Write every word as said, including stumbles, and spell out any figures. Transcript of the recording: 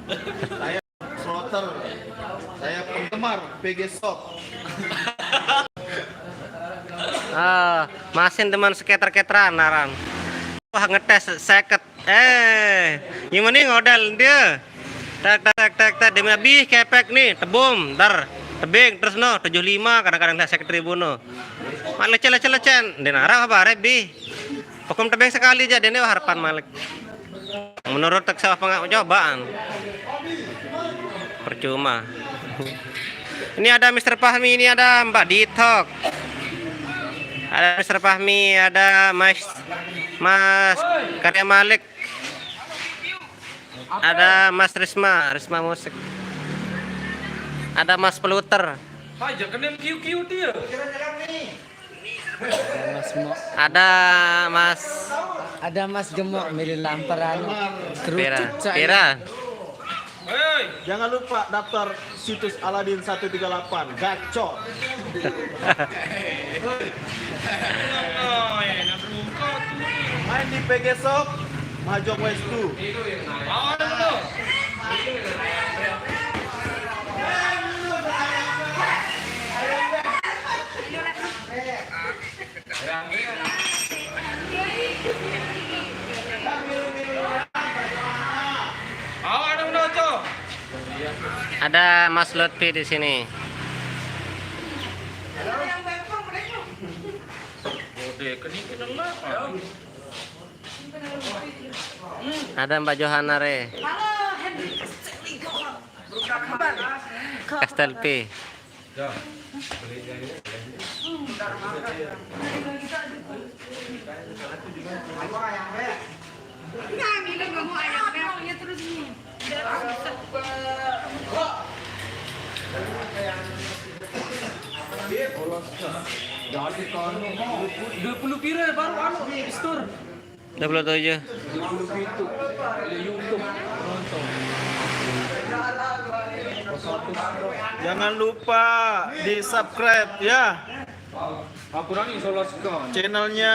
Saya supporter, saya penggemar P G Shop. Ah, masin demen scatter-catteran aran. Wah, ngetes seket. Eh, yang mending modal dia. Tak tak tak tak tak, dia bih kepek nih, tebum, ntar tebing terus no, tujuh lima, kadang-kadang tak seket ribu no. Mak lecen, lecen, lecen. Dia narap apa, Rebi? Pokoknya tebing sekali aja, dia ini harapan malik. Menurut tak salah pengak cobaan. Percuma. Ini ada Mister Fahmi, ini ada Mbak Ditok. Ada Mister Fahmi, ada Mas Mas Karya Malik. Ada Mas Risma, Risma Musik. Ada Mas Peluter. Aja kenal Q Q dia. Mas Mo, Ada Mas ada Mas Gemok milih lamperan. Pira. Kerucut, Cak. Pira. Hei, Jangan lupa daftar situs Aladin satu tiga delapan. Gacor. oh, enak terbuka tuh. Main di P G Shop, Mahjong West two. Bawa dulu. Bawa dong, Doco. Ada Mas Lutfi di sini. Udah, kening kenal lah. Ada Mbak Johana Re. Kastel P. Dua puluh pira baru anu store. Dua puluh tujuh. Dua puluh pitu. Ada YouTube penonton. Jangan lupa di subscribe ya Aku orang isolasikan. channelnya